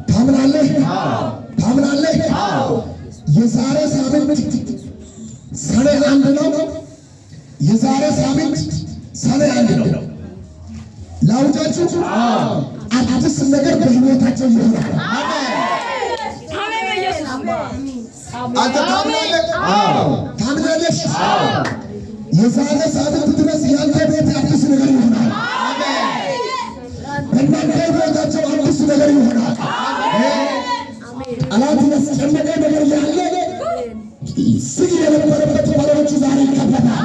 ታምናለህ? ታምናለህ? የዛሬ ሳምንት ሰኔ 1 ነው። የዛሬ ሳምንት ሰኔ 1 ነው። ላውጃችሁ አዲስ ነገር በህይወታቸው ይሆናል። አንተ ታምናለህ? ታምናለሽ? የዛሬ ሳምንት ድረስ ያንተ ቤት አዲስ ነገር ይሆናል። በእናንተ ህይወታቸው አዲስ ነገር ይሆናል። ጠላት ያስጨነቀ ነገር ያለ ዝግ የነበረበት በሮች ዛሬ ይከፈታል።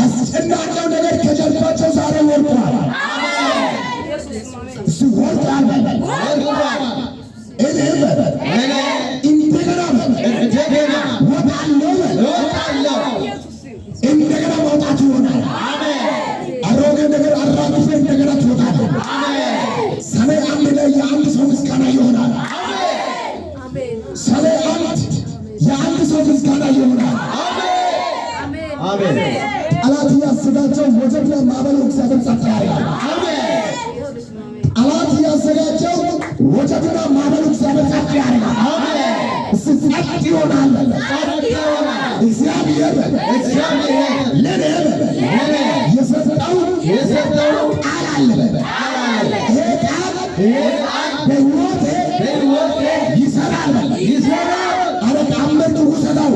አስጨናቂው ነገር ከጀርባቸው ዛሬ ወድቋል። እሱ ወድቋል። እኔ በል እንደገና በል እንደገና ወጣለሁ በል። እወጣለሁ። እንደገና መውጣት ይሆናል። አሮጌ ነገር አራግፌ እንደገና ትወጣለህ። ሰኔ 1 ላይ የአንድ ሰው ምስጋና ይሆናል። ሰኔ 1 የአንድ ሰው ምስጋና ይሆናል። አሜን። ጠላት ያዘጋጀው ወጀብና ማዕበሉ እግዚአብሔር ጸጥ ያደርጋል። ጠላት ያዘጋጀው ወጀብና ማዕበሉ እግዚአብሔር ጸጥ ያደርጋል። እስቲ ጸጥ ይሆናል። እግዚአብሔር እግዚአብሔር ለኔ የሰጠው የሰጠው ቃል አለ። ይሄ ቃል በሕይወቴ በሕይወቴ ይሰራል። ይሰራል። አረ ተአምር ውሰደው።